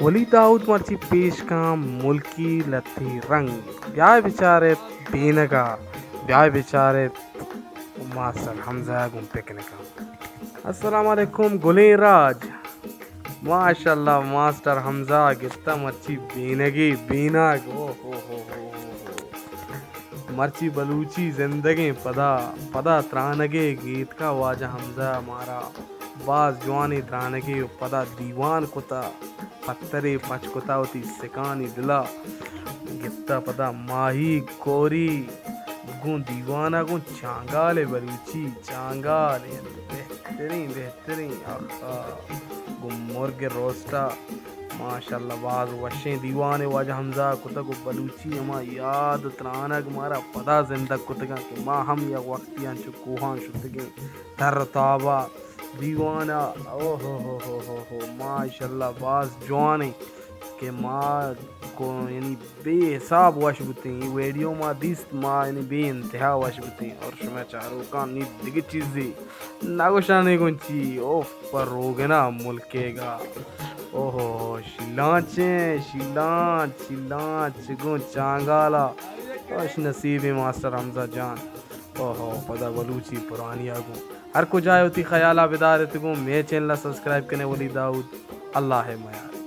ولی داؤد مرچی پیش کن ملکی لتی رنگ۔ بیائے بچارت بینگا، بیائے بچارت ماسٹر حمزہ گوں پکنکا۔ السلام علیکم گلیں راج۔ ماشاءاللہ ماسٹر حمزہ گپتا مرچی بینگی بینگ۔ او ہو ہو ہو ہو ہو۔ مرچی بلوچی زندگیں پدا، پدا ترانگے گیتکا واجہ حمزہ مارا باز جوانیں ترانگے و پدا دیوان کتا، پترے پچ کتا وتی سکانی دلا گپتا پدا ماہی کوری گوں دیوانا گوں چانگال بلوچی چانگال بہترین بہترین۔ آخا گوں مرگ روسٹا ماشاءاللہ باز وشیں دیوانے واجہ حمزہ کتگ و بلوچی ہما یاد و ترانگ مارا پدا زندگ کتگاں کہ ما ہم یک وقتی انچو کوہاں شتگیں تر و تابا دیوانا۔ او ہو ہو ہو ہو ہو، ماشاءاللہ باز جوانیں کہ ما کو یعنی بے حساب وش بوتیں۔ اے ویڈیو ما دیست ما یعنی بے انتہا وش بوتیں اور شما چاروکاں نی دگہ چیزے نگوشانے گوں چی اوف پر روگنا ملکے گا۔ اوہو شیلانچیں شیلانچ شیلانچ گوں چانگالا۔ خوش نصیبیں ماسٹر حمزہ جان۔ اوہو پدا بلوچی پرانیا گوں۔ ہر کجا وتی خیالا بدارت گوں مے چینل سبسکرائب کنے ولی داؤد۔ اللہ میار۔